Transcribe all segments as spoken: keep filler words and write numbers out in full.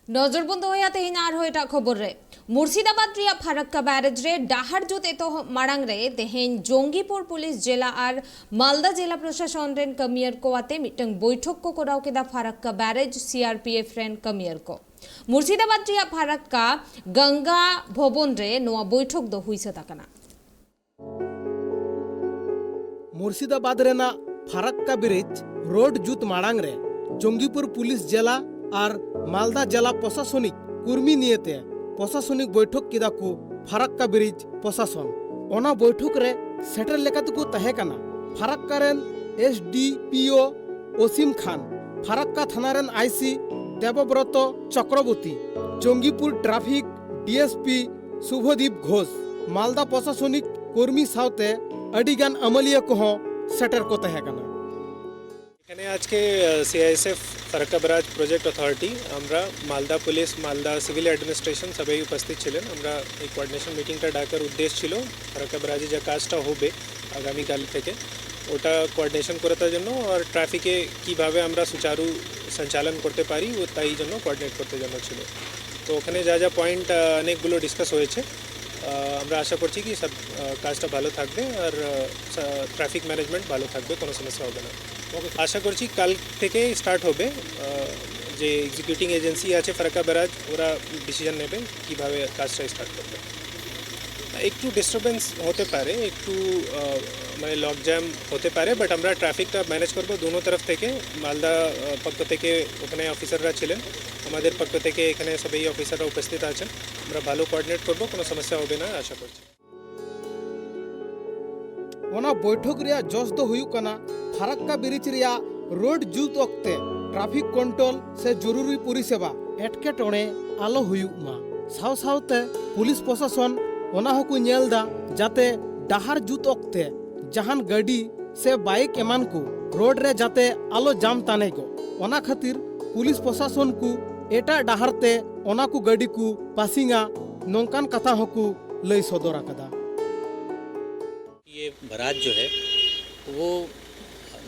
ᱱᱚᱡᱚᱨ ᱵᱚᱱ ᱫᱚᱦᱚᱭᱟ ᱛᱮᱦᱮᱧ ᱟᱨᱦᱚᱸ ᱮᱴᱟᱜ ᱠᱷᱚᱵᱚᱨ ᱨᱮ᱾ ᱢᱩᱨᱥᱤᱫᱟᱵᱟᱫᱽ ᱨᱮᱭᱟᱜ ᱯᱷᱟᱨᱟᱠᱠᱟ ᱵᱮᱨᱮᱡᱽ ᱨᱮ ᱰᱟᱦᱟᱨ ᱡᱩᱛ ᱮᱛᱚᱦᱚᱵ ᱢᱟᱲᱟᱝ ᱨᱮ ᱛᱮᱦᱮᱧ ᱡᱚᱝᱜᱤᱯᱩᱨ ᱯᱩᱞᱤᱥ ᱡᱮᱞᱟ ᱟᱨ ᱢᱟᱞᱫᱟ ᱡᱮᱞᱟ ᱯᱨᱚᱥᱟᱥᱚᱱ ᱨᱮᱱ ᱠᱟᱹᱢᱤᱭᱟᱹᱨ ᱠᱚ ᱟᱛᱮ ᱢᱤᱫᱴᱟᱝ ᱵᱳᱭᱴᱷᱚᱠ ᱠᱚ ᱠᱚᱨᱟᱣ ᱠᱮᱫᱟ ᱯᱷᱟᱨᱟᱠᱠᱟ ᱵᱮᱨᱮᱡᱽ ᱥᱤ ᱟᱨ ᱯᱤ ᱮᱯᱷ ᱨᱮᱱ ᱠᱟᱹᱢᱤᱭᱟᱹᱨ ᱠᱚ᱾ ᱢᱩᱨᱥᱤᱫᱟᱵᱟᱫᱽ ᱨᱮᱭᱟᱜ ᱯᱷᱟᱨᱟᱠᱠᱟ ᱜᱟᱝᱜᱟ ᱵᱷᱚᱵᱚᱱ ᱨᱮ ᱱᱚᱣᱟ ᱵᱳᱭᱴᱷᱚᱠ ᱫᱚ ᱦᱩᱭ ᱥᱟᱹᱛ ᱟᱠᱟᱱᱟ᱾ ᱢᱩᱨᱥᱤᱫᱟᱵᱟᱫᱽ ᱨᱮᱱᱟᱜ ᱯᱷᱟᱨᱟᱠᱠᱟ ᱵᱨᱤᱡᱽ ᱨᱳᱰ ᱡᱩᱛ ᱢᱟᱲᱟᱝ ᱨᱮ ᱡᱚᱝᱜᱤᱯᱩᱨ ᱯᱩᱞᱤᱥ ᱡᱮᱞᱟ ᱟᱨ ᱢᱟᱞᱫᱟ ᱡᱮᱞᱟ ᱯᱨᱚᱥᱟᱥᱚᱱᱤᱠ ᱠᱩᱨᱢᱤ ᱱᱤᱭᱮᱛᱮ ᱯᱨᱚᱥᱟᱥᱚᱱᱤᱠ ᱵᱳᱭᱴᱷᱚᱠ ᱠᱮᱫᱟ ᱠᱚ ᱯᱷᱟᱨᱟᱠᱠᱟ ᱵᱨᱤᱡᱽ ᱯᱨᱚᱥᱟᱥᱚᱱ᱾ ᱚᱱᱟ ᱵᱳᱭᱴᱷᱚᱠ ᱨᱮ ᱥᱮᱴᱮᱨ ᱞᱮᱠᱟᱛᱮᱠᱚ ᱛᱟᱦᱮᱸ ᱠᱟᱱᱟ ᱯᱷᱟᱨᱟᱠᱠᱟ ᱨᱮᱱ ᱮᱥ ᱰᱤ ᱯᱤ ᱳ ᱚᱥᱤᱢ ᱠᱷᱟᱱ, ᱯᱷᱟᱨᱟᱠᱠᱟ ᱛᱷᱟᱱᱟ ᱨᱮᱱ I C Debabrata Chakraborty, Jangipur traffic D S P Subhadip Ghosh, Malda ᱯᱨᱚᱥᱟᱥᱚᱱᱤᱠ ᱠᱚᱨᱢᱤ ᱥᱟᱶᱛᱮ ᱟᱹᱰᱤᱜᱟᱱ ᱟᱹᱢᱟᱹᱞᱤᱭᱟᱹ ᱠᱚᱦᱚᱸ ᱥᱮᱴᱮᱨ ᱠᱚ ᱛᱟᱦᱮᱸ ᱠᱟᱱᱟ᱾ এখানে আজকে CISF Farakka barrage project authority, আমরা Malda police, Malda civil administration সবাই উপস্থিত ছিলেন। আমরা এই কোঅর্ডিনেশন মিটিংটা ডাকার উদ্দেশ্য ছিল ফারাক্কা ব্যারাজে যে কাজটা হবে আগামীকাল থেকে, ওটা কোঅর্ডিনেশন করার জন্য আর ট্রাফিকে কিভাবে আমরা সুচারু সঞ্চালন করতে পারি, ও তাই জন্য কোঅর্ডিনেট করতে জন্য ছিল। তো ওখানে যা যা পয়েন্ট, অনেকগুলো ডিসকাস হয়েছে। আহ, আমরা আশা করছি কি সব আহ, কাজটা ভালো থাকবে আর ট্রাফিক ম্যানেজমেন্ট ভালো থাকবে, কোনো সমস্যা হবে না। আশা করছি কাল থেকে স্টার্ট হবে। আহ, যে এক্সিকিউটিং এজেন্সি আছে ফারাক্কা ব্যারাজ, ওরা ডিসিশন নেবে কিভাবে কাজটা স্টার্ট করবে। একটু ডিস্টারবেন্স হতে পারে, একটু আহ, মানে লগ জ্যাম হতে পারে, বাট আমরা ট্রাফিকটা ম্যানেজ করবো দুনো তরফ থেকে। মালদা আহ, পক্ষ থেকে ওখানে অফিসাররা ছিলেন, আমাদের পক্ষ থেকে এখানে সবাই অফিসাররা উপস্থিত আছেন। আমরা ভালো কোঅর্ডিনেট করবো, কোনো সমস্যা হবে না আশা করছি। ᱚᱱᱟ ᱵᱳᱭᱴᱷᱚᱠ ᱨᱮᱭᱟᱜ ᱡᱚᱥ ᱫᱚ ᱦᱩᱭᱩᱜ ᱠᱟᱱᱟ ᱯᱷᱟᱨᱟᱠᱠᱟ ᱵᱨᱤᱡᱽ ᱨᱮᱭᱟᱜ ᱨᱳᱰ ᱡᱩᱛ ᱚᱠᱛᱮ ᱴᱨᱟᱯᱷᱤᱠ ᱠᱚᱱᱴᱨᱳᱞ ᱥᱮ ᱡᱚᱨᱩᱨᱤ ᱯᱚᱨᱤᱥᱮᱵᱟ ᱮᱴᱠᱮᱴᱚᱬᱮ ᱟᱞᱚ ᱦᱩᱭᱩᱜ ᱢᱟ᱾ ᱥᱟᱶ ᱥᱟᱶᱛᱮ ᱯᱩᱞᱤᱥ ᱯᱨᱚᱥᱟᱥᱚᱱ ᱚᱱᱟ ᱦᱚᱸᱠᱚ ᱧᱮᱞ ᱫᱟ ᱡᱟᱛᱮ ᱰᱟᱦᱟᱨ ᱡᱩᱛ ᱚᱠᱛᱮ ᱡᱟᱦᱟᱱ ᱜᱟᱹᱰᱤ ᱥᱮ ᱵᱟᱭᱤᱠ ᱮᱢᱟᱱ ᱠᱚ ᱨᱳᱰ ᱨᱮ ᱡᱟᱛᱮ ᱟᱞᱚ ᱡᱟᱢ ᱛᱟᱱᱮᱜᱚᱜ, ᱚᱱᱟ ᱠᱷᱟᱹᱛᱤᱨ ᱯᱩᱞᱤᱥ ᱯᱨᱚᱥᱟᱥᱚᱱ ᱠᱚ ᱮᱴᱟᱜ ᱰᱟᱦᱟᱨ ᱛᱮ ᱚᱱᱟ ᱠᱚ ᱜᱟᱹᱰᱤ ᱠᱚ ᱯᱟᱥᱤᱝᱟ, ᱱᱚᱝᱠᱟᱱ ᱠᱟᱛᱷᱟ ᱦᱚᱸᱠᱚ ᱞᱟᱹᱭ ᱥᱚᱫᱚᱨ ᱟᱠᱟᱫᱟ᱾ ये बैराज जो है वो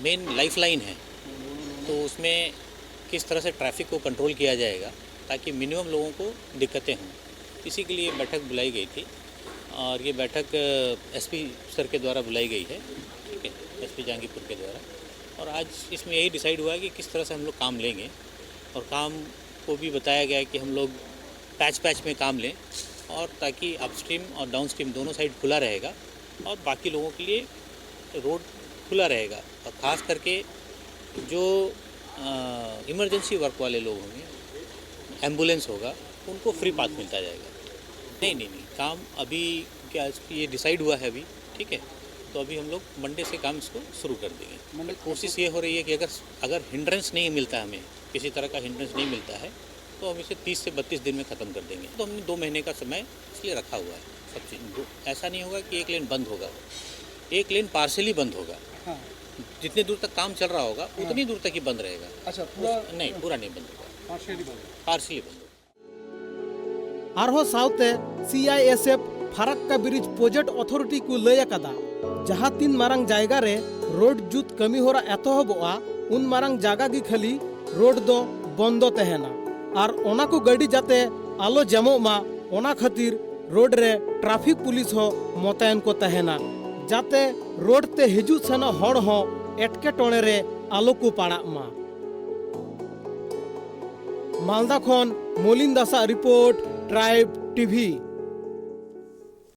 मेन लाइफलाइन है, तो उसमें किस तरह से ट्रैफिक को कंट्रोल किया जाएगा, ताकि मिनिमम लोगों को दिक्कतें हों। इसी के लिए बैठक बुलाई गई थी और ये बैठक एसपी सर के द्वारा बुलाई गई है, ठीक है, एसपी जहांगीरपुर के द्वारा। और आज इसमें यही डिसाइड हुआ है कि किस तरह से हम लोग काम लेंगे और काम को भी बताया गया है कि हम लोग पैच पैच में काम लें और ताकि अपस्ट्रीम और डाउनस्ट्रीम दोनों साइड खुला रहेगा और बाकी लोगों के लिए रोड खुला रहेगा। और ख़ास करके जो इमरजेंसी वर्क वाले लोग होंगे, एम्बुलेंस होगा, उनको फ्री पाथ मिलता जाएगा। नहीं नहीं नहीं, काम अभी क्या, ये डिसाइड हुआ है अभी, ठीक है। तो अभी हम लोग मंडे से काम इसको शुरू कर देंगे। मंडे कोशिश ये हो रही है कि अगर अगर हिंड्रेंस नहीं मिलता, हमें किसी तरह का हिंड्रेंस नहीं मिलता है, तो हम इसे तीस से बत्तीस दिन में ख़त्म कर देंगे। तो हमने दो महीने का समय इसलिए रखा हुआ है। सब चीज़ दो- ऐसा नहीं होगा कि एक लेन बंद होगा, एक लेन पार्शली बंद होगा। हाँ। जितने दूर तक काम चल रहा होगा, उतनी दूर तक ही बंद रहेगा। अच्छा, पूरा उस- नहीं, पूरा नहीं बंद होगा, पार्शियली बंद है। पार्शली बंद होगा। ᱟᱨᱦᱚᱸ ᱥᱟᱶᱛᱮ C I S F Farakka bridge project authority ᱠᱚ ᱞᱟᱹᱭ ᱟᱠᱟᱫᱟ, ᱡᱟᱦᱟᱸ ᱛᱤᱱ ᱢᱟᱨᱟᱝ ᱡᱟᱭᱜᱟ ᱨᱮ ᱨᱳᱰ ᱡᱩᱛ ᱠᱟᱹᱢᱤ ᱦᱚᱨᱟ ᱮᱛᱚᱦᱚᱵᱚᱜᱼᱟ, ᱩᱱ ᱢᱟᱨᱟᱝ ᱡᱟᱭᱜᱟ ᱜᱮ ᱠᱷᱟᱹᱞᱤ ᱨᱳᱰ ᱫᱚ ᱵᱚᱱᱫᱚ ᱛᱟᱦᱮᱱᱟ᱾ ᱟᱨ ᱚᱱᱟ ᱠᱚ ᱜᱟᱹᱰᱤ ᱡᱟᱛᱮ ᱟᱞᱚ ᱡᱟᱢᱚᱜ ᱢᱟ, ᱚᱱᱟ ᱠᱷᱟᱹᱛᱤᱨ ᱨᱳᱰ ᱨᱮ ᱴᱨᱟᱯᱷᱤᱠ ᱯᱩᱞᱤᱥ ᱦᱚᱸ ᱢᱚᱛᱟᱭᱮᱱ ᱠᱚ ᱛᱟᱦᱮᱱᱟ, ᱡᱟᱛᱮ ᱨᱳᱰ ᱛᱮ ᱦᱤᱡᱩᱜ ᱥᱮᱱᱚᱜ ᱦᱚᱲ ᱦᱚᱸ ᱮᱴᱠᱮᱴᱚᱬᱮ ᱨᱮ ᱟᱞᱚ ᱠᱚ ᱯᱟᱲᱟᱜ ᱢᱟ᱾ ᱢᱟᱞᱫᱟ ᱠᱷᱚᱱ ᱢᱚᱞᱤᱱ ᱫᱟᱥᱟᱜ ᱨᱤᱯᱳᱨᱴ, ᱴᱨᱟᱭᱤᱵᱽ ᱴᱤᱵᱷᱤ᱾